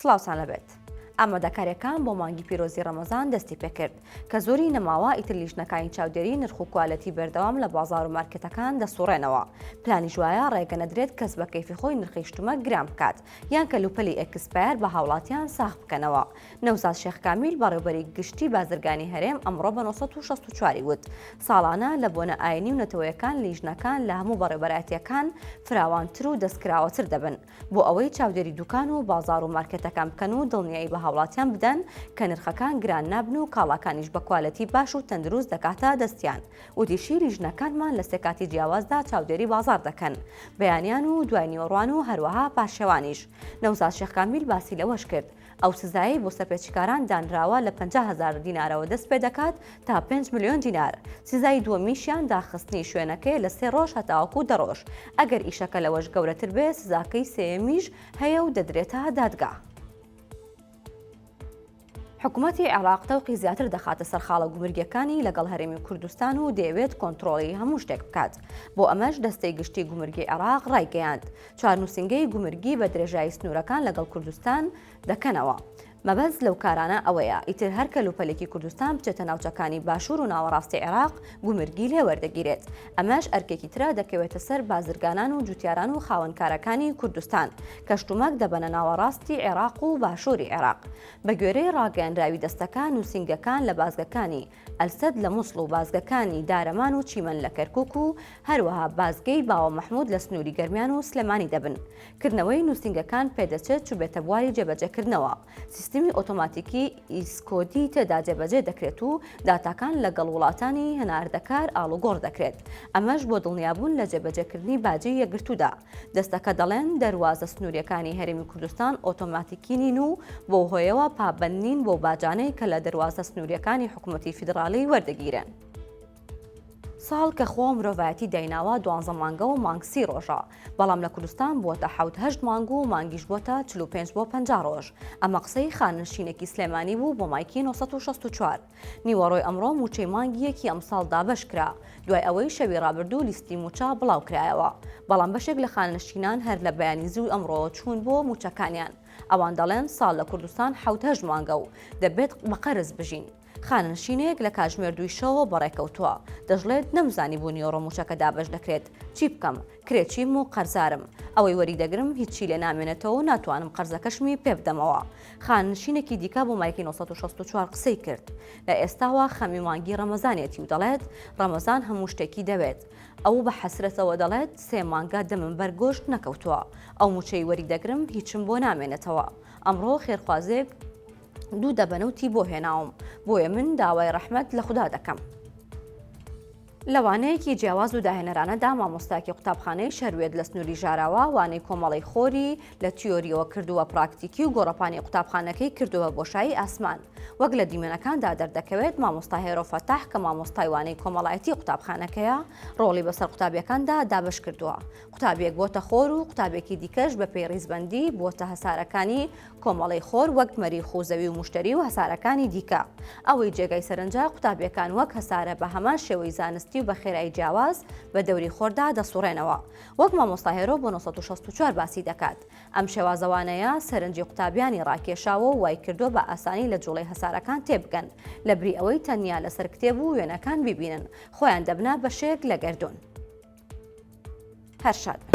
سڵاوتان لەبێت. ئامادەکاریەکان بۆ مانگی پیرۆزی ڕەمەزان دەستی پێکرد، کە زۆری نەماوە ئیتر لیژنەکانی چاودێری نرخ و کوالێتی بەردەوام لە بازاڕ و مارکێتەکان دەسوڕێنەوە، پلانیش وایە ڕێگە نەدرێت کەس بە کەیفی خۆی نرخی شتومەک گران بکات یان کەلوپەلی expire بە هاوڵاتیان ساغ بکەنەوە. نەوزاد شێخ کامیل بەڕێوبەری گشتی بازرگانی هەرێم ئەمڕۆ بە 964 ی وت، ساڵانە لە بۆنە ئاینی و نەتەوەیەکان لیژنەکان لە هەموو بەڕێوبەرایەتیەکان فراوانتر و دەستکراوەتر دەبن، بۆ ئەوەی چاودێری دوکان و بازاڕ و مارکێتەکان بکەن و دڵنیایی بە هاوڵاتیان بدەن کە نرخەکان گران نابن و کاڵاکانیش بە کوالێتی باش و تەندروست دەگاتە دەستیان. وتیشی، لیژنەکانمان لە سێ کاتی جیاوازدا چاودێری بازاڕ دەکەن، بەیانیان و دوای نیوەڕوان و هەروەها پارشێوانیش. نەوزاد شێخ کامیل باسی لەوەشکرد، ئەو سزایەی بۆ سەرپێچیکاران دانراوە لە 50 هەزار دینارەوە دەست پێدەکات تا 5 ملیۆن دینار، سزای دووەمیشیان داخستنی شوێنەکەیە لە سێ ڕۆژ هەتاوەکو دە ڕۆژ، ئەگەر ئیشەکە لەوەش گەورەتر بێ سزاکەی سێیەمیش هەیە و دەدرێتە دادگا. حکومەتی عێراق تەوقی زیاتر دەخاتە سەر خاڵە گومرگیەکانی لەگەڵ هەرێمی کوردستان و دەیەوێت کۆنترۆڵی هەموو شتێک بکات، بۆ ئەمەش دەستەی گشتی گومرگی عێراق ڕایگەیاند، چوار نووسینگەی گومرگی بە درێژایی سنوورەکان لەگەڵ کوردستان دەکەنەوە. مەبەست لەو کارانە ئەوەیە ئیتر هەر کەلوپەلێکی کوردستان بچێتە ناوچەکانی باشوور و ناوەڕاستی عێراق گومرگی لێ وەردەگیرێت. ئەمەش ئەرکێکی ترە دەکەوێتە سەر بازرگانان و جوتیاران و خاوەنکارەکانی کوردستان کە شتومەک دەبەنە ناوەڕاستی عێراق و باشووری عێراق. بەگوێرەی ڕاگەیەنراوی دەستەکە، نووسینگەکان لە بازگەکانی ئەلسەد لە موسڵ و بازگەکانی دارەمان و چیمەن لە کەرکوک و هەروەها بازگەی باوە مەحمود لە سنووری گەرمیان و سلێمانی دەبن. کردنەوەی نووسینگەکان پێدەچێت چووبێتە بواری جێبەجێکردنەوە. سیستمی ئۆتۆماتیکی ئیسکۆدی تێدا جێبەجێ دەکرێت و داتاکان لەگەڵ وڵاتانی هەناردەکار ئاڵوگۆڕ دەکرێت، ئەمەش بۆ دڵنیابوون لە جێبەجێکردنی باجی یەکگرتوودا. دەستەکە دەڵێن دەروازە سنوورییەکانی هەرێمی کوردستان ئۆتۆماتیکی نین و بەو هۆیەوە پابەند نین بەو باجانەی کە لە دەروازە سنوورییەکانی حکومەتی فیدڕاڵی وەردەگیرێن. ساڵ کە خوا و مرۆڤایەتی دایناوە دوانزە مانگە و مانگ سی ڕۆژە، بەڵام لە کوردستان بووەتە حەوت هەشت مانگ و مانگیش بووەتە 45 بۆ 50 ڕۆژ. ئەمە قسەی خانەنشینێکی سلێمانی بوو بۆ مایکی 964. نیوەڕۆی ئەمڕۆ مووچەی مانگی یەکی ئەمساڵ دابەشکرا، دوای ئەوەی شەوی ڕابردوو لیستی مووچە بڵاوکرایەوە، بەڵام بەشێک لە خانەنشینان هەر لە بەیانی زووی ئەمڕۆوە چوون بۆ مووچەکانیان. ئەوان دەڵێن ساڵ لە کوردستان حەوت هەشت مانگە و دەبێت بە قەرز بژین. خانەنشینێک لە کاتژمێر دووی شەوەوە بەڕێکەوتووە، دەشڵێت، نەمزانیبوو نیوەڕۆ مووچەکە دابەش دەکرێت، چی بکەم؟ کرێچیم و قەرزارم، ئەوەی وەریدەگرم هیچی لێ نامێنێتەوە و ناتوانم قەرزەکەشمی پێ بدەمەوە. خانەنشینێکی دیکە بۆ مایکی 964 قسەی کرد، لە ئێستاوە خەمی مانگی ڕەمەزانیەتی و دەڵێت، ڕەمەزان هەموو شتێکی دەوێت. ئەو بە حەسرەتەوە دەڵێت، سێ مانگە دەمم بەر گۆشت نەکەوتووە، ئەو مووچەی وەریدەگرم هیچم بۆ نامێنێتەوە. ئەمڕۆ خێرخوازێک دوو دەبە نەوتی بۆ هێناوم، بۆیە من داوای ڕەحمەت لە خودا دەکەم. لە وانەیەکی جیاواز و داهێنەرانەدا مامۆستایەکی قوتابخانەی شەروێت لە سنووری ژاراوە وانەی کۆمەڵەی خۆری لە تیۆریەوە کردووە پراکتیکی و گۆڕەپانی قوتابخانەکەی کردووە بە بۆشایی ئاسمان. وەک لە دیمەنەکاندا دەردەکەوێت مامۆستا هێرۆ فەتاح کە مامۆستای وانەی کۆمەڵایەتی قوتابخانەکەیە ڕۆڵی بەسەر قوتابیەکاندا دابەش کردووە. قوتابیەک بۆتە خۆر و قوتابێکی دیکەش بەپێی ڕیزبەندی بۆتە هەسارەکانی کۆمەڵەی خۆر وەک مەریخ و زەوی و موشتەری و هەسارەکانی دیکە. ئەوەی جێگای سەرنجە قوتابیەکان وەک هەسارە بە هەمان شێوەی زانستی و بە خێرایی جیاواز بە دەوری خۆردا دەسوڕێنەوە. وەک مامۆستا هێرۆ بۆ 964 باسی دەکات. ئەم شێوازە وانەیە سەرنجی قوتابیانی ڕاکێشاوە و وایکردووە بە ئاسانی لە جوڵەی هەسارەکان تێبگەن لەبری ئەوەی تەنیا لەسەر کتێب و وێنەکان بیبینن خۆیان دەبنە بەشێک لە گەردوون. هەر شاد بن.